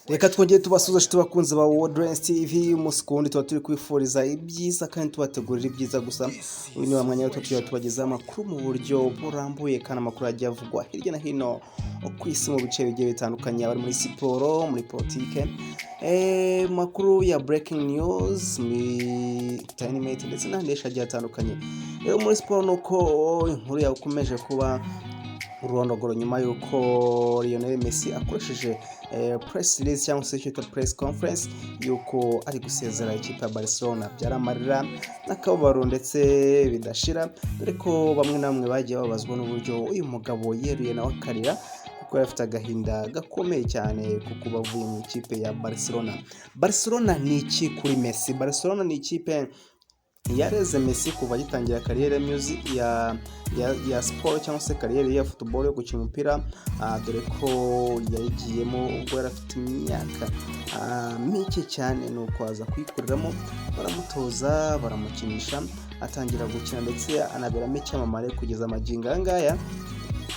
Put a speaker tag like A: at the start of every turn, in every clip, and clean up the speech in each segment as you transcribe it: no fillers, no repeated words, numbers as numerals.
A: Reka twongere tubasuhuze, tubakunze ba World TV. Umunsi ku wundi tuba turi kwifuriza ibyiza kandi tubategurira ibyiza gusa. Uyu ni wa mwanya wo tujya tubagezaho amakuru mu buryo burambuye, kandi amakuru agiye avugwa hirya no hino ku isi mu bice bigiye bitandukanye, abari muri siporo, muri politike, makuru ya breaking news, muri entertainment ndetse n'ahandi henshi hagiye hatandukanye. Rero muri siporo ni uko inkuru yakomeje kuba ururondogoro nyuma y'uko Lionel Messi akoresheje press release cyangwa se icyo bita press conference y'uko ari gusezera ikipe ya Barcelona. Byari amarira n'akababaro ndetse bidashira, dore ko bamwe na bamwe bagiye babazwa n'uburyo uyu mugabo yeruye nawe akarira, kuko yari afite agahinda gakomeye cyane kuko bavuye mu ikipe ya Barcelona. Barcelona ni iki kuri Messi? Barcelona ni ikipe yareze Messi kuva agitangira carrière ya music ya siporo cyangwa se carrière ya football yo gukina umupira, dore ko yayigiyemo ubwo yari afite imyaka mike cyane, nuko aza kuyikuriramo, baramutoza, baramukinisha, atangira gukina ndetse anaberamo icyamamare kugeza amagingo aya ngaya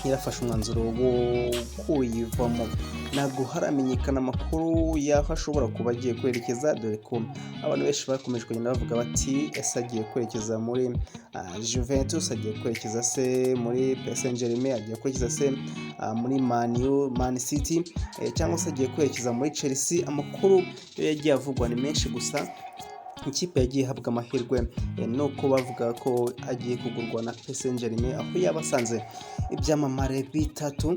A: yarafashe umwanzuro wo kuyivamo. Ntabwo haramenyekana amakuru y'aho ashobora kuba agiye kwerekeza, dore ko abantu benshi bakomeje kugenda bavuga bati: "Ese agiye kwerekeza muri Juventus? Agiye kwerekeza se muri Paris Saint-Germain? Agiye kwerekeza se muri Man U, Man City, cyangwa se agiye kwerekeza muri Chelsea?" Amakuru yo yagiye avugwa ni menshi, gusa ikipe yagiye ihabwa amahirwe nuko bavuga ko agiye kugurwa na Paris Saint-Germain, aho yaba asanze ibyamamare bitatu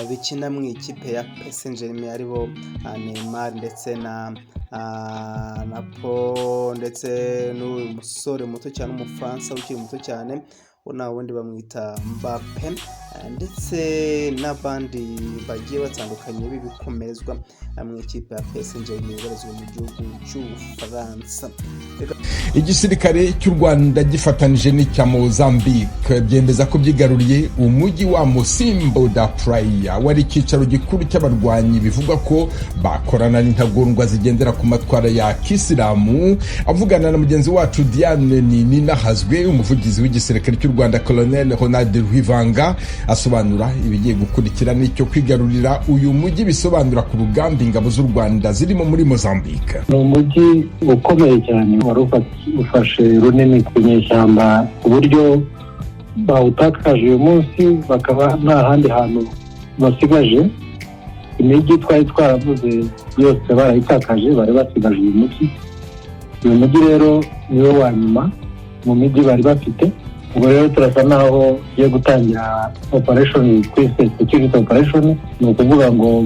A: bikina mu ikipe ya Paris Saint-Germain, aribo Neymar ndetse na Paul ndetse n'uyu musore muto cyane w'Umufaransa ukiri muto cyane, bo nta wundi bamwita Mbappe, ndetse n'abandi bagiye batandukanye b'ibikomerezwa mu ikipe ya PSG ibarizwa mu gihugu cy'Ubufaransa.
B: Igisirikare cy'u Rwanda gifatanije n'icya Mozambique byemeza ko byigaruriye umujyi wa Mocimboa da Praia, wari icyicaro gikuru cy'abarwanyi bivugwa ko bakorana n'intagondwa zigendera ku matwara ya Kisilamu. Avugana na mugenzi wacu Diane Nininahazwe, umuvugizi w'igisirikare cy'u Rwanda, Colonel Ronald Rwivanga, asobanura ibigiye gukurikira n'icyo kwigarurira uyu mujyi bisobanura ku rugamba ingabo z'u Rwanda zirimo muri Mozambique.
C: Ni umujyi ukomeye cyane, wari ufashe runini ku nyeshyamba, ku buryo bawutakaje uyu munsi bakaba nta handi hantu basigaje. Imijyi twari twaravuze yose barayitakaje, bari basigaje uyu mujyi. Uyu mujyi rero niwo wa nyuma mu mijyi bari bafite. Ubwo rero turasa naho tugiye gutangira operation twise security operation, ni ukuvuga ngo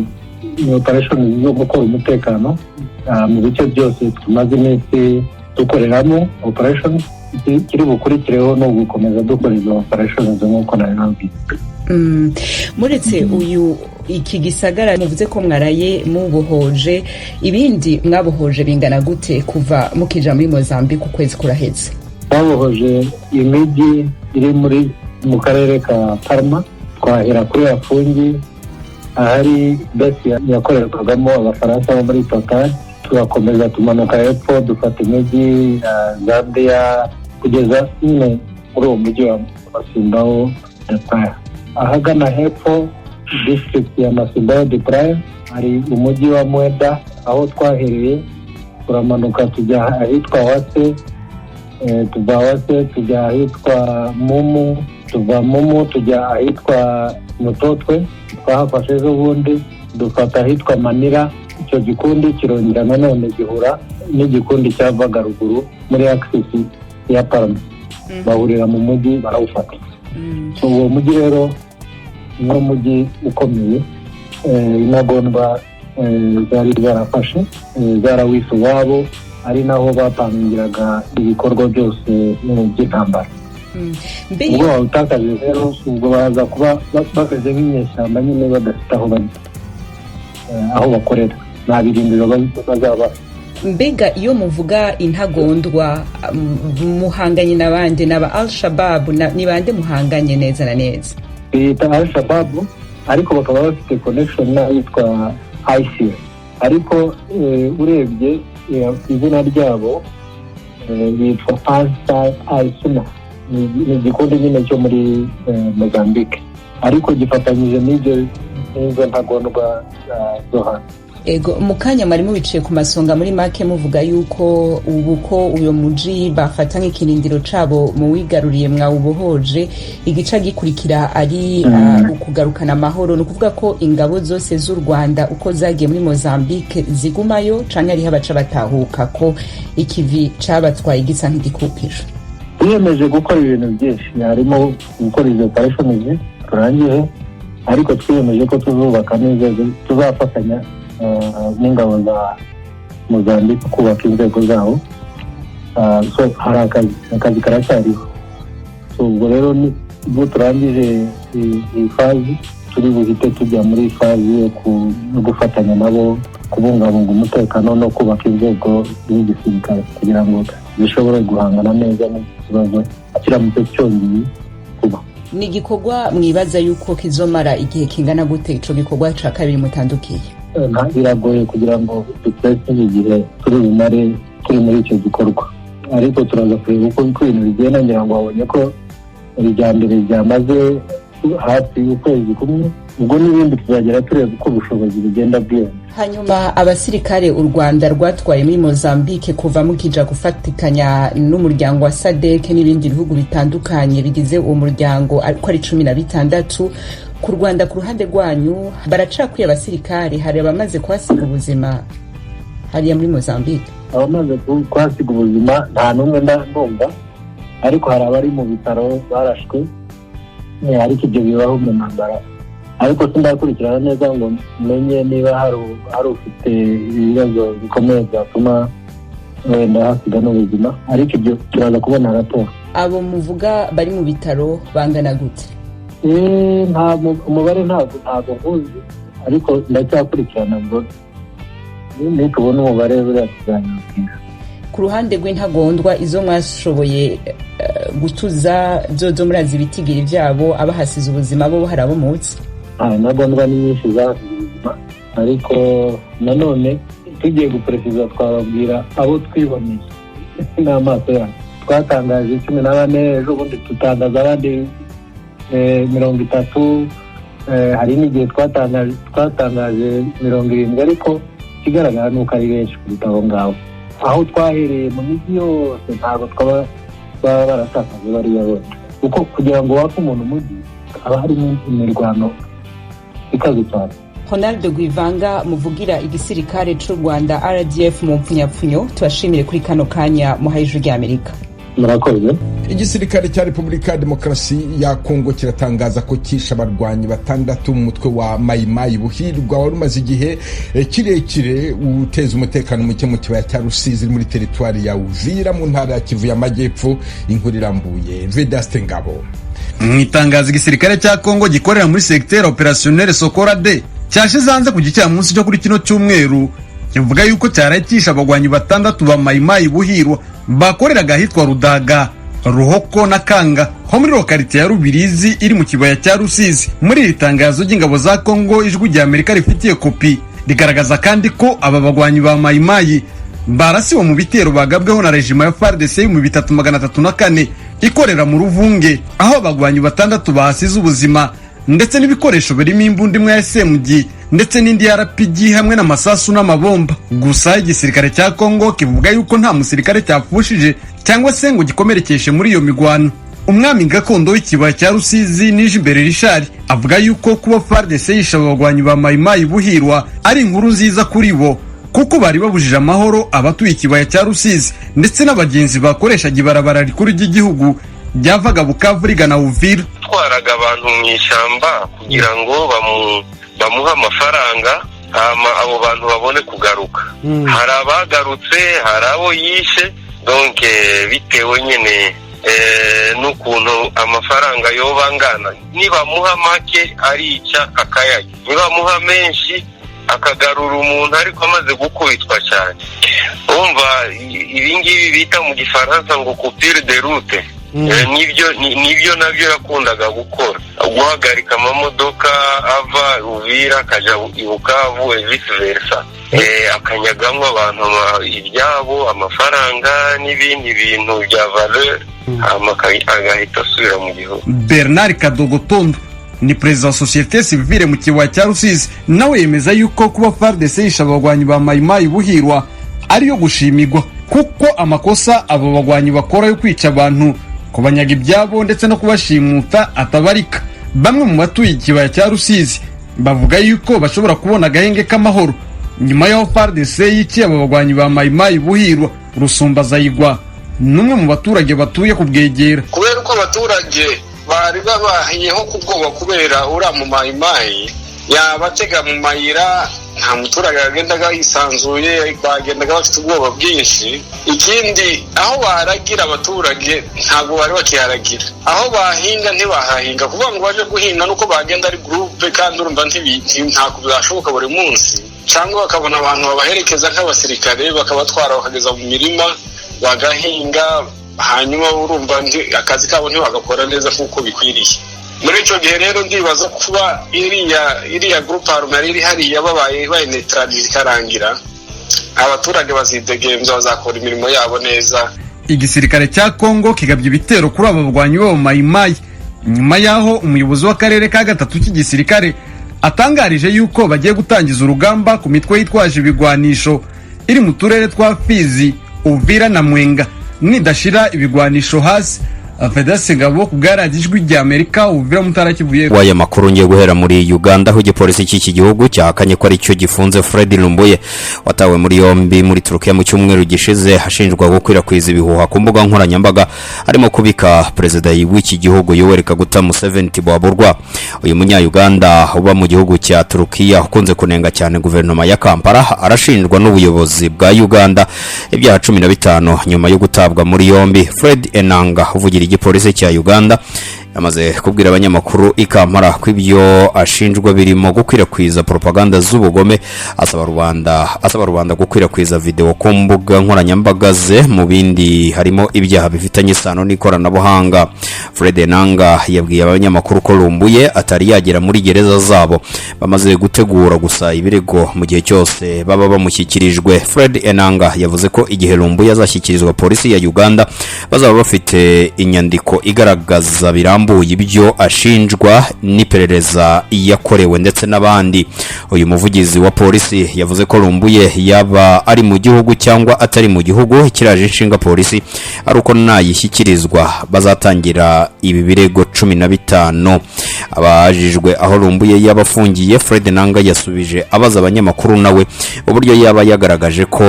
C: ni operation zo gukora umutekano mu bice byose tumaze iminsi dukoreramo operation. Kiri bukurikireho ni ugukomeza dukora izo operation nk'uko nabibabwiye.
D: Muretse uyu iki gisagara muvuze ko mwaraye mubohoje, ibindi mwabohoje bingana gute kuva mukija muri Mozambique ukwezi kuraheze?
C: Twabohoje imijyi iri muri mu karere ka Palma. Twahera kuri Afungi, ahari base yakorerwagamo Abafaransa bo muri Total, turakomeza tumanuka hepfo, dufata imijyi ya Zambia kugeza nyine muri uwo mujyi wa Mocimboa da Praia. Ahagana hepfo, district ya Mocimboa da Praia, hari umujyi wa Mueda, aho twahereye turamanuka tujya ahitwa Wasse, tuva Wasse tujya ahitwa Mumu, tuva Mumu tujya ahitwa Mutotwe, twahafashe ejo bundi, dufata ahitwa Manila. Icyo gikundi kirongera nanone gihura n'igikundi cyavaga ruguru muri axis ya Palma, bahurira mu mujyi barawufata. So, uwo mujyi rero ni umujyi ukomeye intagondwa zari zarafashe, zarawise uwabo, ari naho batangiraga ibikorwa byose by'intambara. Ubwo bawutakaje rero, ubwo baraza kuba bameze nk'inyeshyamba nyine, badafite aho bajya, aho bakorera, nta birindiro bazaba.
D: Mbega iyo muvuga intagondwa, muhanganye n'abandi n'aba Al Shabab? Ni bande muhanganye neza na neza?
C: Biyita Al Shabab, ariko bakaba bafite connection n'ayitwa ISIL. Ariko urebye izina ryabo, bitwa Ansar Al Sunna. Ni igikundi nyine cyo muri Mozambique, ariko gifatanyije n'ibyo. n'izo ntagondwa zo hanze.
D: Ego, mu kanya mwari mubiciye ku masonga muri make, muvuga yuko ubu ko uyo muji bafata nk'ikirindiro cabo muwigaruriye, mwawubohoje, igica gikurikira ari ukugarukana amahoro. Ni ukuvuga ko ingabo zose z'u Rwanda uko zagiye muri Mozambique zigumayo, canke hariho abaca batahuka, ko ikivi cabatwaye gisa nk'igikupiro?
C: Twiyemeje gukora ibintu byinshi, harimo gukora izo operations turangije, ariko twiyemeje ko tuzubaka n'inzego, tuzafatanya n'ingabo za Mozambique kubaka inzego zabo. So hari akazi karacyariho. So ubwo rero ubwo turangije iyi phase, turi buhite tujya muri phase yo gufatanya nabo kubungabunga umutekano no kubaka inzego z'igisirikare kugira ngo zishobore guhangana neza n'iki kibazo kiramutse cyongeye kuba.
D: Ni igikorwa mwibaza yuko kizomara igihe kingana gute, ico gikorwa ca kabiri mutandukiye?
C: Biragoye kugira ngo duprese igihe turi bumare turi muri icyo gikorwa, ariko turaza kureba uko ibintu bigenda. Ngira ngo babonye ko irya mbere ryamaze hafi y'ukwezi kumwe, ubwo n'ibindi tuzagera tureba uko ubushobozi bugenda bwiyongera.
D: Hanyuma abasirikare u Rwanda rwatwaye muri Mozambique kuva mukija gufatikanya n'umuryango wa SADC n'ibindi bihugu bitandukanye bigize uwo muryango, ariko ari 16, ku Rwanda ku ruhande rwanyu baracakwiye abasirikare? Hari abamaze kuhasiga ubuzima hariya muri Mozambique?
C: Abamaze kuhasiga ubuzima nta n'umwe ndumva, ariko hari abari mu bitaro barashwe. Ariko ibyo bibaho mu ntambara, ariko sindakurikirana neza ngo menye niba hari ufite ibibazo bikomeye byatuma wenda hasiga n'ubuzima, ariko ibyo turaza kubona raporo.
D: Abo muvuga bari mu bitaro bangana gute?
C: Nta umubare ntabwo nkuzi, ariko ndacyakurikirana ngo nitubona umubare buriya tuzabibabwira.
D: Ku ruhande rw'intagondwa, izo mwashoboye gutuza zozo murazi ibitigiri byabo? Abahasize ubuzima bo hari abo muzi?
C: Intagondwa ni nyinshi zahasize ubuzima, ariko nanone tugiye guperesiza twababwira abo twiboneye n'amaso yacu. Twatangaje 14, ejo bundi dutangaza abandi 30, hari n'igihe twatangaje 70, ariko ikigaragara ni uko ari benshi kuruta abo ngabo. Aho twahereye mu mijyi yose ntabwo twaba baba baratakaje bariya bose, kuko kugira ngo wake umuntu umujyi haba harimo imirwano ikaze cyane.
D: Ronald Rwivanga, muvugira igisirikare c'u Rwanda, RDF mu mpfunyapfunyo, tubashimire kuri kano kanya muhaye Ijwi ry'Amerika.
C: Murakoze.
B: Igisirikare cya Repubulika ya Demokarasi ya Kongo kiratangaza ko kishe abarwanyi batandatu mu mutwe wa Mayimayi Buhirwa, wari umaze igihe kirekire uteza umutekano muke mu kibaya cya Rusizi muri teritwari ya Uvira mu ntara ya Kivu y'Amajyepfo. Inkuru irambuye, Vedaste Ngabo.
E: Mu itangazo igisirikare cya Kongo gikorera muri secteur opérationnel Sokola 2 cyashize hanze ku gicamunsi cyo kuri kino cyumweru, kivuga yuko cyaraye kishe abagwanyi batandatu ba Mayimayi Buhirwa bakoreraga ahitwa Rudaga, Ruhoko na Kanga ho muri localité ya Rubirizi iri mu kibaya cya Rusizi. Muri iri tangazo ry'ingabo za Kongo Ijwi rya Amerika rifitiye kopi, rigaragaza kandi ko aba bagwanyi ba Mayimayi barasiwe mu bitero bagabweho na régiment ya FARDC 3304 ikorera mu Ruvunge, aho abagwanyi batandatu bahasize ubuzima, ndetse n'ibikoresho birimo imbunda imwe ya SMG ndetse n'indi ya RPG hamwe n'amasasu n'amabomba. Gusa igisirikare cya Kongo kivuga yuko nta musirikare cyapfushije cyangwa se ngo gikomerekeshe muri iyo migwano. Umwami gakondo w'ikibaya cya Rusizi, Nijimbere Richard, avuga yuko kuba FARDC yishe abagwanyi ba Mayimayi Buhirwa ari inkuru nziza kuri bo, kuko bari babujije amahoro abatuye ikibaya cya Rusizi ndetse n'abagenzi bakoreshaga ibarabara rikuru ry'igihugu ryavaga Bukavu rigana Uvira.
F: Twaraga abantu mu ishyamba kugira ngo bamuhe amafaranga, hama abo bantu babone kugaruka. Hari abagarutse, hari abo yishe, donc bitewe nyine n'ukuntu amafaranga yoba angana. Nibamuha make arica akayarya, nibamuha menshi akagarura umuntu ariko amaze gukubitwa cyane. Umva, ibi ngibi bita mu Gifaransa ngo coupure de route, nibyo nabyo yakundaga gukora, guhagarika amamodoka ava Uvira akajya i Bukavu et vice versa, akanyagamo abantu ibyabo, amafaranga n'ibindi bintu bya valeur, agahita asubira mu gihugu.
E: Bernard Kadogotondo. Ni perezida wa sosiyete sivile mu kibaya cya Rusizi. Nawe yemeza yuko kuba FARDC yishe abagwanyi ba Mayimayi Buhirwa ariyo gushimigwa, kuko amakosa abo bagwanyi bakora yo kwica abantu, kubanyaga ibyabo ndetse no kubashimuta atabarika. Bamwe mu batuye ikibaya cya Rusizi bavuga yuko bashobora kubona agahenge k'amahoro nyuma y'aho FARDC yiciye abo bagwanyi ba Mayimayi Buhirwa. Rusumbazayigwa ni umwe mu baturage batuye ku Bwegera.
G: Kubera uko abaturage bari babahiyeho ku bwoba kubera uriya mu Mayimayi yabatega mu mayira, nta muturage yagendaga yisanzuye, bagendaga bafite ubwoba bwinshi. Ikindi, aho baragira abaturage ntabwo bari bakiharagira, aho bahinga ntibahahinga. Kuvuga ngo baje guhinga nuko bagenda ari groupe, kandi urumva ntabwo byashoboka buri munsi, cyangwa bakabona abantu babaherekeza nk'abasirikare bakabatwara bakageza mu mirima bagahinga. Hanyuma urumva akazi kabo ntibagakora neza nk'uko bikwiriye. Muri icyo gihe rero ndibaza kuba iriya groupe armée iri hariya babaye bayinetralize ikarangira, abaturage bazidegemza, bazakora imirimo yabo neza.
E: Igisirikare cya Kongo kigabye ibitero kuri aba barwanyi b'aba Mayimayi nyuma y'aho umuyobozi w'akarere ka gatatu k'igisirikare atangarije yuko bagiye gutangiza urugamba ku mitwe yitwaje ibigwanisho iri mu turere twa Fizi, Uvira na Mwenga nidashira ibigwanisho hasi. Fedase Ngabo ku bwa Ijwi rya Amerika, Uvira, Mutara Kivuye.
H: W'aya makuru ngiye guhera muri Uganda, aho igipolisi cy'iki gihugu cyahakanye ko aricyo gifunze Fred Lumbuye watawe muri yombi muri Turukiya mu cyumweru gishize, ashinjwa gukwirakwiza ibihuha ku mbuga nkoranyambaga harimo kubika perezida w'iki gihugu Yoweri Kaguta Museveni Tibuhaburwa. Uyu munya-Uganda uba mu gihugu cya Turukiya ukunze kunenga cyane guverinoma ya Kampala arashinjwa n'ubuyobozi bwa Uganda ibyaha 15 nyuma yo gutabwa muri yombi. Fred Enanga uvugira igipolisi cya Uganda yamaze kubwira abanyamakuru i Kampala ko ibyo ashinjwa birimo gukwirakwiza propaganda z'ubugome, asaba rubanda gukwirakwiza video ku mbuga nkoranyambaga ze. Mu bindi harimo ibyaha bifitanye isano n'ikoranabuhanga. Fred Enanga yabwiye abanyamakuru ko Lumbuye atari yagera muri gereza zabo, bamaze gutegura gusa ibirego mu gihe cyose baba bamushyikirijwe. Fred Enanga yavuze ko igihe Lumbuye azashyikirizwa polisi ya Uganda bazaba bafite inyandiko igaragaza birambuye ibyo ashinjwa n'iperereza yakorewe ndetse n'abandi. Uyu muvugizi wa polisi yavuze ko Lumbuye yaba ari mu gihugu cyangwa atari mu gihugu, ikiraje inshinga polisi ari uko nayishyikirizwa bazatangira ibi birego 15. Abajijwe aho Lumbuye yaba afungiye, Fred Nanga yasubije abaza abanyamakuru nawe uburyo yaba yagaragaje ko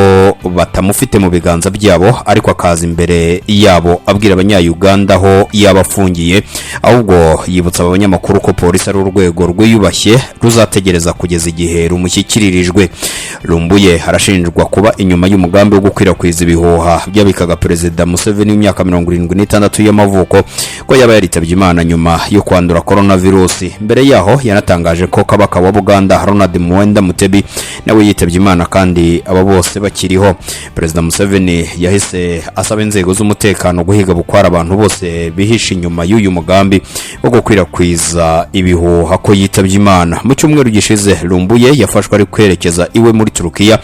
H: batamufite mu biganza byabo, ariko akaza imbere yabo abwira abanya-Uganda aho yaba afungiye. Ahubwo yibutsa aba banyamakuru ko polisi ari urwego rwiyubashye ruzategereza kugeza igihe rumushyikiririjwe. Lumbuye arashinjwa kuba inyuma y'umugambi wo gukwirakwiza ibihuha byabikaga perezida Museveni w'imyaka 76 y'amavuko ko yaba yaritabye Imana nyuma yo kwandura coronavirus. Mbere yaho yanatangaje ko kabaka wa Buganda Ronald Muwenda Mutebi nawe yitabye Imana kandi aba bose bakiriho. Perezida Museveni yahise asaba inzego z'umutekano guhiga bukwara abantu bose bihishe inyuma y'uyu mugambi wo gukwirakwiza ibihuha ko yitabye Imana. Mu cyumweru gishize Lumbuye yafashwe ari kwerekeza iwe muri Turukiya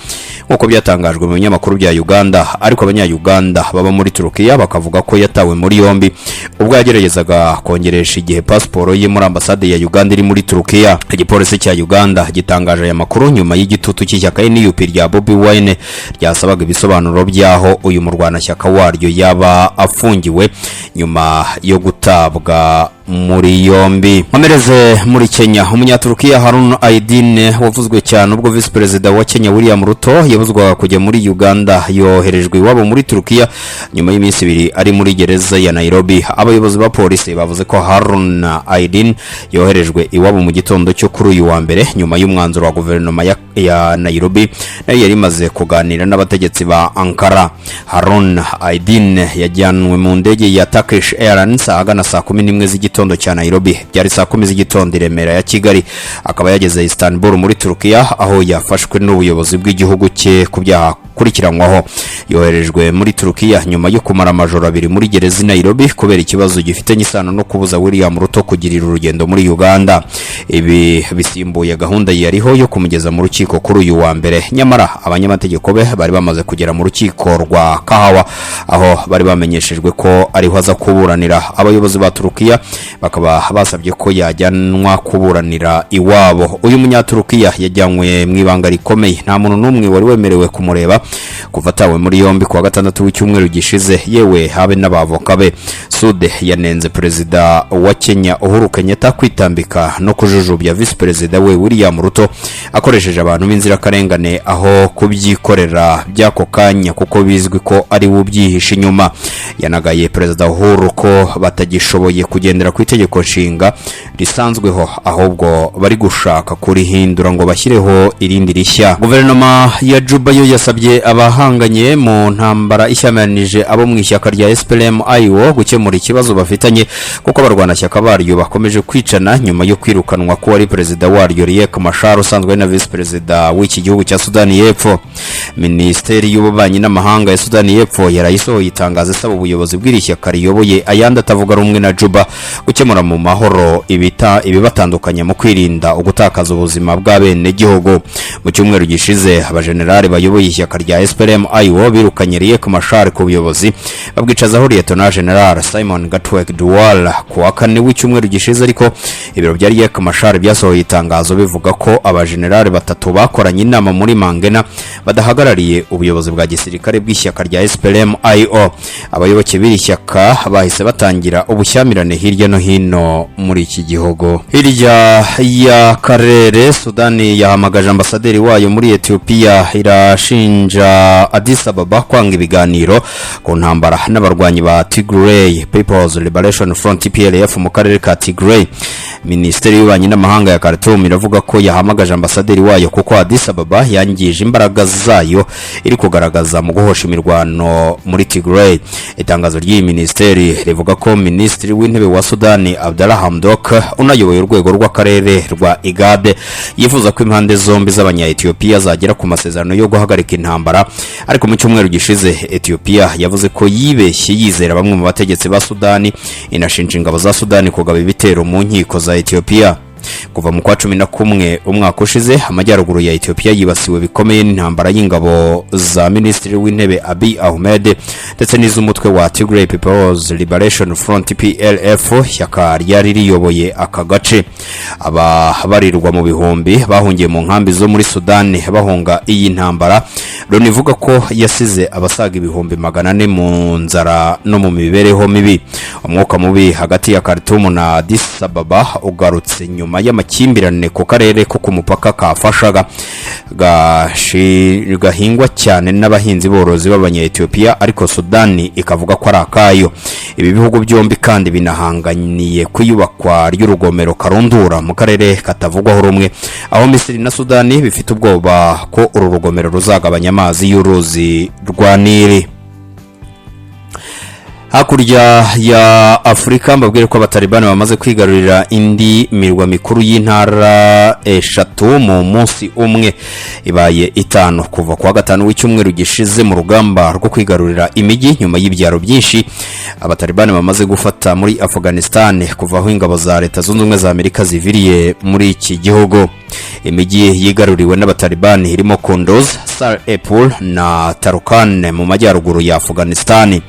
H: nk'uko byatangajwe mu binyamakuru bya Uganda, ariko abanya-Uganda baba muri Turukiya bakavuga ko yatawe muri yombi ubwo yageragezaga kongeresha igihe pasiporo ye muri ambasade ya Uganda iri muri Turukiya. Igipolisi cya Uganda gitangaje aya makuru nyuma y'igitutu cy'ishyaka NUP rya Bobi Wine ryasabaga ibisobanuro by'aho uyu murwanashyaka waryo yaba afungiwe nyuma yo gutabwa muri yombi. Nkomereze muri Kenya. Umunyaturukiya Harun Aydin wavuzwe cyane ubwo visi perezida wa Kenya William Ruto yabuzwaga kujya muri Uganda yoherejwe iwabo muri Turukiya nyuma y'iminsi 2 ari muri gereza ya Nairobi. Abayobozi ba polisi bavuze ko Harun Aydin yoherejwe iwabo mu gitondo cyo kuri uyu wa mbere nyuma y'umwanzuro wa guverinoma ya Nairobi nayo yari imaze kuganira n'abategetsi ba Ankara. Harun Aydin yajyanwe mu ndege ya Turkish Airlines ahagana saa 11 z'igitondo cya Nairobi, byari saa 10 z'igitondo i Remera ya Kigali, akaba yageze Istanbul muri Turukiya aho yafashwe n'ubuyobozi bw'igihugu cye ku byaha. Akurikiranywaho yoherejwe muri Turukiya nyuma yo kumara amajoro 2 muri gereza i Nairobi kubera ikibazo gifitanye isano no kubuza William Ruto kugirira urugendo muri Uganda. Ibi bisimbuye gahunda yariho yo kumugeza mu rukiko kuri uyu wa mbere. Nyamara abanyamategeko be bari bamaze kugera mu rukiko rwa Kahawa, aho bari bamenyeshejwe ko ariho aza kuburanira. Abayobozi ba Turukiya bakaba basabye ko yajyanwa kuburanira iwabo. Uyu munyaturukiya yajyanywe mu ibanga rikomeye, nta muntu n'umwe wari wemerewe kumureba kuva atawe muri yombi kuwa gatandatu w'icyumweru gishize, yewe habe n'abavoka be. Sude yanenze Perezida wa Kenya Uhuru Kenyatta kwitambika no kujujubya Visi Perezida we William Ruto akoresheje abantu b'inzirakarengane aho kubyikorera by'ako kanya, kuko bizwi ko ari we ubyihishe inyuma. Yanagaye Perezida Uhuru ko batagishoboye kugendera ku itegeko nshinga risanzweho, ahubwo bari gushaka kurihindura ngo bashyireho irindi rishya. Guverinoma ya Juba yo yasabye abahanganye mu ntambara ishyamiranyije abo mu ishyaka rya SPLM IO gukemura ikibazo bafitanye, kuko abarwanashyaka baryo bakomeje kwicana nyuma yo kwirukanwa ko wari perezida waryo Riek Machar, usanzwe ari na visi perezida w'iki gihugu cya Sudani y'Epfo. Minisiteri y'Ububanyi n'Amahanga ya Sudani y'Epfo yarayisohoye itangazo isaba ubuyobozi bw'iri shyaka riyoboye ayandi atavuga rumwe na Juba gukemura mu mahoro ibita ibibatandukanya mu kwirinda ugutakaza ubuzima bw'abenegihugu. Mu cyumweru gishize, abajenerali bayoboye ishyaka rya SPLM IO birukanye Riek Machar ku buyobozi, babwicazaho Lieutenant General Simon Gatwek Dual ku wa kane w'icyumweru gishize. Ariko ibiro bya Riek Machar byasohoye itangazo bivuga ko abajenerali batatu bakoranye inama muri Mangena badahagarariye ubuyobozi bwa gisirikare bw'ishyaka rya SPLM IO. Abayoboke b'iri shyaka bahise batangira ubushyamirane hirya no hino muri iki gihugu. Hirya y'akarere, Sudani yahamagaje ambasaderi wayo muri Etiyopiya, irashinja Addis Ababa kwanga ibiganiro ku ntambara n'abarwanyi ba Tigray People's Liberation Front, TPLF, mu karere ka Tigray. Minisiteri y'Ububanyi n'Amahanga ya Khartoum iravuga ko yahamagaje ambasaderi wayo kuko Addis Ababa yangije imbaraga zayo iri kugaragaza mu guhosha imirwano muri Tigray. Itangazo ry'iyi minisiteri rivuga ko Minisitiri w'Intebe wa Sudani Abdallah Hamdok, unayoboye urwego rw'akarere rwa IGAD, yifuza ko impande zombi z'abanya-Etiyopiya zagera ku masezerano yo guhagarika intambara. Ariko mu cyumweru gishize, Etiyopiya yavuze ko yibeshye yizera bamwe mu bategetsi ba Sudani, inashinja ingabo za Sudani kugaba ibitero mu nkiko za Etiyopiya. Kuva mu kwa 11 umwaka ushize, amajyaruguru ya Etiyopiya yibasiwe bikomeye n'intambara y'ingabo za Minisitiri w'Intebe Abiy Ahmed ndetse n'iz'umutwe wa Tigray People's Liberation Front, TPLF, ishyaka ryari riyoboye aka gace. Ababarirwa mu bihumbi bahungiye mu nkambi zo muri Sudani bahunga iyi ntambara. Loni ivuga ko yasize abasaga 400,000 mu nzara no mu mibereho mibi. Umwuka mubi hagati ya Khartoum na Addis Ababa ugarutse nyuma y'amakimbirane ku karere ko ku mupaka kafashaga gahingwa cyane n'abahinzi borozi b'abanya-Etiyopiya, ariko Sudani ikavuga ko ari akayo. Ibi bihugu byombi kandi binahanganiye ku iyubakwa ry'urugomero karundura mu karere katavugwaho rumwe, aho Misiri na Sudani bifite ubwoba ko uru rugomero ruzagabanya amazi y'uruzi rwa Nili. Hakurya ya Afurika, mbabwire ko Abatalibani bamaze kwigarurira indi mirwa mikuru y'intara eshatu mu munsi umwe, ibaye itanu kuva kuwa gatanu w'icyumweru gishize, mu rugamba rwo kwigarurira imijyi nyuma y'ibyaro byinshi Abatalibani bamaze gufata muri Afghanistan kuva aho ingabo za Leta Zunze Ubumwe za Amerika ziviriye muri iki gihugu. Imijyi yigaruriwe n'Abatalibani irimo Kunduz, Sar Epul na Tarukan mu majyaruguru ya Afghanistan.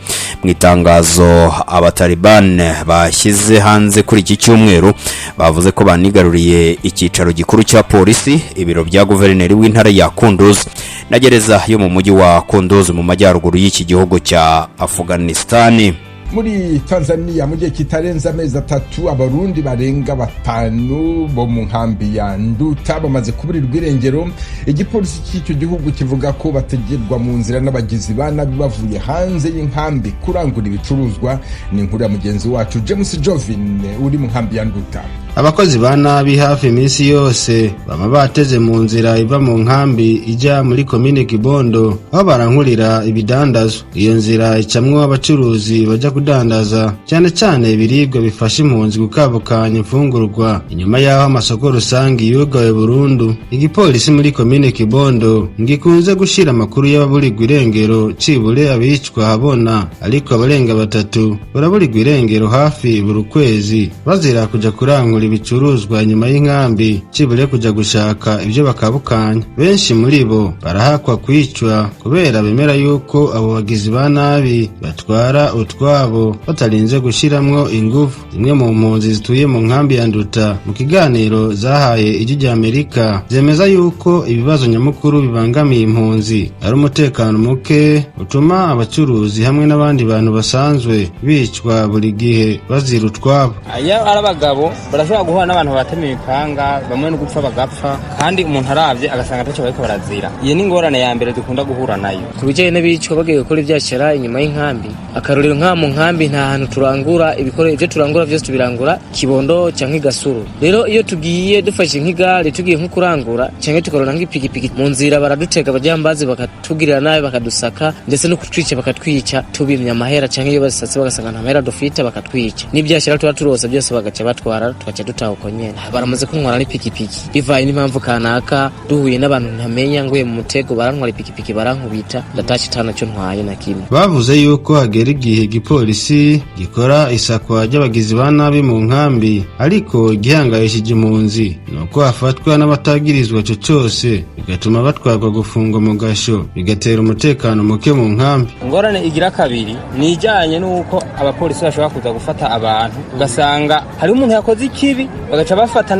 H: Mu itangazo Abatalibani bashyize hanze kuri iki cyumweru, bavuze ko banigaruriye icyicaro gikuru cya polisi, ibiro bya guverineri w'intara ya Kunduz na gereza yo mu mujyi wa Kunduz mu majyaruguru y'iki gihugu cya Afghanistan.
B: Muri Tanzania, mu gihe kitarenze amezi 3, Abarundi barenga batanu bo mu nkambi ya Nduta bamaze kuburirwa irengero. Igipolisi cy'icyo gihugu kivuga ko bategerwa mu nzira n'abagizi ba nabi bavuye hanze y'inkambi kurangura ibicuruzwa. Ni inkuru ya mugenzi wacu James Jovin uri mu nkambi ya Nduta.
I: Abakozi ba nabi hafi iminsi yose bama bateze mu nzira iva mu nkambi ijya muri komine Kibondo, aho barankurira ibidandazwa. Iyo nzira icamwo abacuruzi bajya kudandaza cyane cyane ibiribwa bifasha impunzi gukabukanya imfungurwa inyuma y'aho amasoko rusange yugawe burundu. Igipolisi muri komine Kibondo ngikunze gushira amakuru y'ababurirwa irengero cibure abicwa habona, ariko abarenga batatu baraburirwa irengero hafi buri kwezi, bazira kuja kurangura ibicuruzwa inyuma y'inkambi, cibure kuja gushaka ibyo bakabukanya. Benshi muri bo barahakwa kwicwa kubera bemera yuko abo bagizi ba nabi batwara utwabo batarinze gushiramwo ingufu. Zimwe mu mpunzi zituye mu nkambi ya Nduta, mu kiganiro zahaye Ijwi rya Amerika, zemeza yuko ibibazo nyamukuru bibangamiye impunzi ari umutekano muke utuma abacuruzi hamwe n'abandi bantu basanzwe bicwa buri gihe bazira utwabo.
J: Iyo ari abagabo barashobora guhura n'abantu batema imipanga, bamwe no gupfa bagapfa, kandi umuntu aravye agasanga atacyo bariko barazira. Iyo ni ingorane ya mbere dukunda guhura nayo.
K: Ku bijyanye n'abicwa bagiye gukora ivyashara inyuma y'inkambi, akarorero nka mu nkambi nta hantu turangura ibikoresho. Ibyo turangura byose tubirangura Kibondo cyangwa Gasuru. Rero iyo tugiye dufashe nk'igare, tugiye nko kurangura cyangwa tukarora nk'ipikipiki, mu nzira baradutega abajambazi, bakatugirira nabi, bakadusaka, ndetse no kutwica bakatwica, tubimya amahera, cyangwa iyo basatse bagasanga nta mahera dufite bakatwica, n'ibyashara tuba turose byose bagaca batwara, tugaca dutaha uko nyene. Baramaze kuntwara n'ipikipiki bivaye n'impamvu kanaka, duhuye n'abantu ntamenya, nguye mu mutego barantwara ipikipiki, barankubita, ndatashe nacyo ntwaye na kimwe.
I: Bavuze yuko hagera igihe igipolisi gikora isakwa ry'abagizi ba nabi mu nkambi, ariko igihangayishije impunzi ni uko hafatwa n'abatagirizwa ico cose, bigatuma batwarwa gufungwa mu gasho, bigatera umutekano muke mu nkambi.
J: Ingorane igira kabiri ni ijyanye n'uko abapolisi bashobora kuza gufata abantu, ugasanga hari umuntu yakoze ikibi, bagaca bafata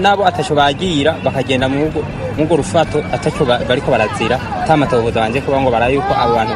J: n'abo ataco bagira, bakagenda mw'urwo rufato ataco bariko barazira, ata matohoza banje kuba ngo barabe yuko abo bantu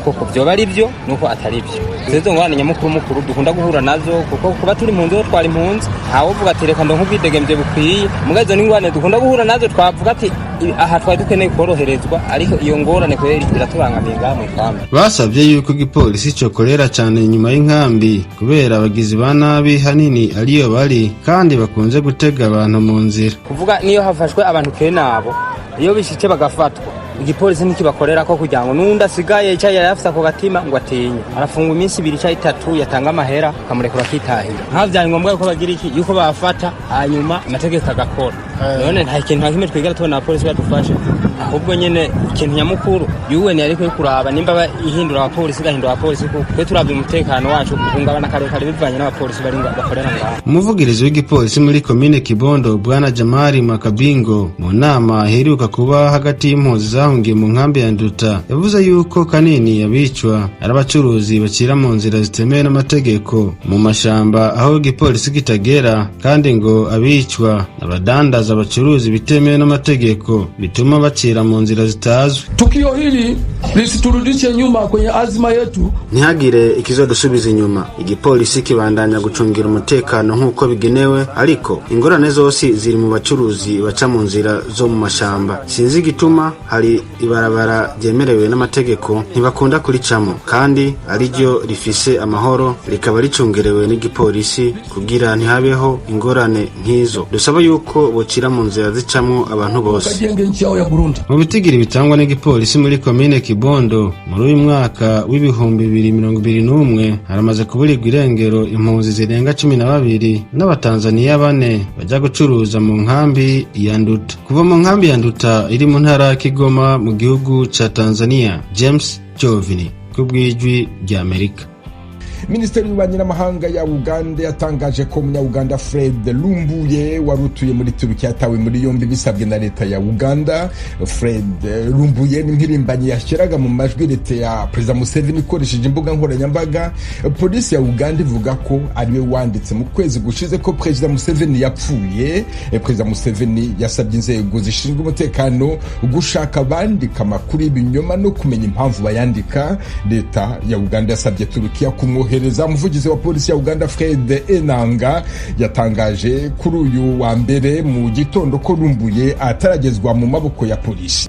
J: koko vyoba ari byo nuko atari byo. Izo ngorane nyamukuru mukuru dukunda guhura nazo, kuko kuba turi impunzi, ho twara impunzi, ntawovuga ati reka ndonke ubwidegemvye bukwiye. Muga izo n'ingorane dukunda guhura nazo. Twavuga ati aha twari dukeneye koroherezwa, ariko iyo ngorane kweri iratubangamiye ngaha mw'ikambi.
I: Basabye yuko igipolisi cokorera cyane inyuma y'inkambi, kubera abagizi ba nabi hanini ariyo bari, kandi bakunze gutega abantu mu nzira.
J: Kuvuga niyo hafashwe abantu kenabo, iyo bishitse bagafatwa, igipolisi ntikibakorera ko kugira ngo n'undi asigaye icyo yari afise ako gatima ngo atinye. Arafungwa iminsi 2 cyangwa 3, yatanga amahera akamurekura akitahira. Nkaho vyari ngombwa yuko bagira iki, yuko bafata, hanyuma amategeko agakora. None nta kintu na kimwe twigera tubona abapolisi badufashe. Ahubwo nyene ikintu nyamukuru UN yariko yo kuraba nimba ihindura abapolisi, igahindura abapolisi, kuko twe turavye umutekano wacu uhungabana karekare bivanye n'abapolisi bari bakorera ngaho.
I: Umuvugirizi w'igipolisi muri komine Kibondo, Bwana Jamari Makabingo, mu nama iheruka kuba hagati y'impunzi zahungiye mu nkambi ya Nduta, yavuze yuko kanini abicwa ari abacuruzi bacira mu nzira zitemewe n'amategeko mu mashamba aho igipolisi kitagera, kandi ngo abicwa abadandaza bacuruza ibitemewe n'amategeko bituma bacira mu nzira zitazwi.
L: Tukio hili lisiturudishe nyuma kwenye azma yetu.
I: Ntihagire ikizodusubiza inyuma. Igipolisi kibandanya gucungira umutekano nk'uko bigenewe, ariko ingorane zose ziri mu bacuruzi baca mu nzira zo mu mashamba. Sinzi igituma hari ibarabara ryemerewe n'amategeko ntibakunda kuricamo, kandi ariryo rifise amahoro, rikaba ricungerewe n'igipolisi, kugira ntihabeho ingorane nk'izo. Dusaba yuko bocira mu nzira zicamwo abantu bose.
L: Kajenge nchi yao ya Burundi.
I: Mu bitigiri bitangwa n'igipolisi muri komine Kibondo, muri uyu mwaka w'2021 haramaze kuburirwa irengero impunzi zirenga 12 n'Abatanzaniya bane bajya gucuruza mu nkambi ya Nduta. Kuva mu nkambi ya Nduta iri mu ntara ya Kigoma mu gihugu ca Tanzania, James Jovini kubw'Ijwi rya Amerika.
B: Minisiteri y'Ububanyi n'Amahanga ya Uganda yatangaje ko Umunya-Uganda Fred Lumbuye wari utuye muri Turukiya yatawe muri yombi bisabwe na leta ya Uganda. Fred Lumbuye ni impirimbanyi yashyiraga mu majwi leta ya Perezida Museveni ikoresheje imbuga nkoranyambaga. Polisi ya Uganda ivuga ko ariwe wanditse mu kwezi gushize ko Perezida Museveni yapfuye. Perezida Museveni yasabye inzego zishinzwe umutekano gushaka abandika amakuru y'ibinyoma no kumenya impamvu bayandika. Leta ya Uganda yasabye Turukiya kumwohereza. Umuvugizi wa polisi ya Uganda, Fred Enanga, yatangaje kuri uyu wa mbere mu gitondo ko Lumbuye ataragezwa mu maboko ya polisi.